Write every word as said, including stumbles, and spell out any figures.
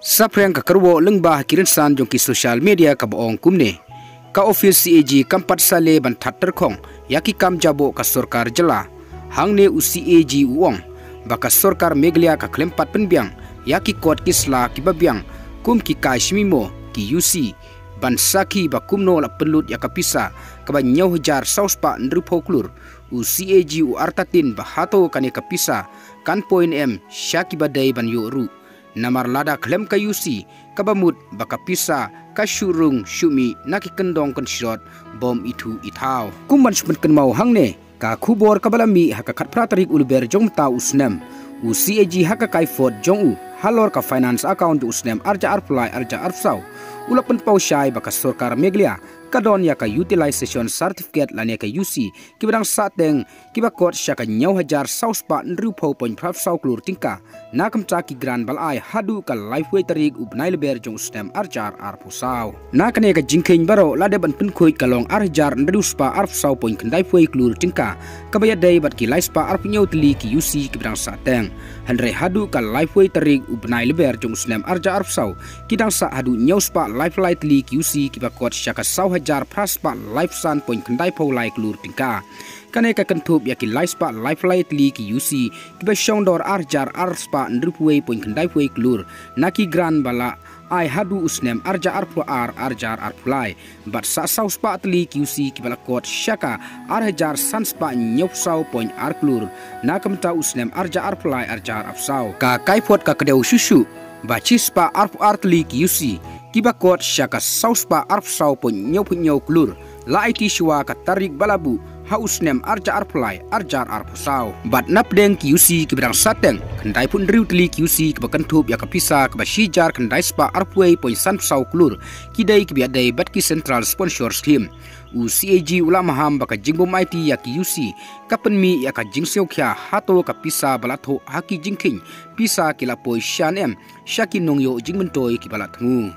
Saphriang ka kyrwoh lyngba ha ki rynsan jong ki social media kaba ong kumne: ka office C A G kam pat salia ban thad tyrkhong ïa ki kam jaboh ka sorkar jylla. Hangne u C A G u ong ba ka sorkar Meghalaya ka khlem pat pynbiang ïa ki kot ki sla kiba biang kum ki kai shmimo, ki U C, ban sakhi ba kumno la pynlut ïa ka pisa kaba hynñiew hajar saw spah hynriewphew klur. U C A G u artatien ba hato kane ka pisa kan poi ne em sha kiba dei ban ïoh ruh. Namar lada khlem ka U C, kaba mut ba ka pisa ka shu rung shu mih na ki kyndong kynshlot bym ithuh ithaw. Kum ban shu pynkynmaw hangne, ka khubor kaba la mih ha ka khatphra tarik u Lber jong mynta u snem, u C A G ha ka kaiphod jong u halor ka finance account jong u snem arhajar arphew lai arhajar arphew saw, u la pynpaw shai ba ka sorkar Meghalaya ka don ïa ka utilization certificate lane ka U C kiba dang sahteng kiba kot sha ka hynñiew hajar saw spah hynriewphew point phra saw klur tyngka na ka bynta ki grant ba la ai haduh ka laiphew tarik u bnai Lber jong u snem arhajar arphew saw. Na kane ka jingkheiñ baroh la dep ban pynkhuid ka long arhajar hynriew spah arphew saw point khyndai phew klur tyngka, kaba ïadei bad ki lai spah arphew hynñiew tylli ki U C kiba dang sahteng. Hynrei haduh ka laiphew tarik u bnai Lber jong u snem arhajar arphew saw, ki dang sah haduh hynñiew spah laiphew lai tylli ki U C kiba kot sha ka saw hajar phra spah laiphew san point khyndai phew lai klur tyngka. Kane ka kynthup ïa ki lai spah laiphew lai tylli ki U C kiba shong dor arhajar ar spah hynriewphew point khyndai phew klur na ki grant ba la ai haduh u snem arhajar arphew ar arhajar arphew lai, bad sah saw spah tylli ki U C kiba la kot sha ka arhajar san spah hynñiew phew saw point ar klur na ka bynta u snem arhajar arphew lai arhajar arphew saw. Ka kaiphod ka kdew shuh shuh ba shi spah arphew ar tylli ki U C kiba kot sha ka saw spah arphew saw point hynñiew phew hynñiew klur la aiti shuwa ka tarik ba la buh ha u snem arhajar arphew lai arhajar arphew saw. Bad na pdeng ki U C kiba dang sahteng, khyndai phew hynriew tylli ki U C kiba kynthup ïa ka pisa kaba shi hajar khyndai spah arphew point san phew saw klur ki dei kiba ïadei bad ki Central Sponsor Scheme. U C A G u la maham ba ka jingbym aiti ïa ki U C ka pynmih ïa ka jingsngewkhia hato ka pisa ba la thoh ha ki jingkheiñ pisa ki la poi sha ne em sha ki nongïoh jingmyntoi kiba la thmu.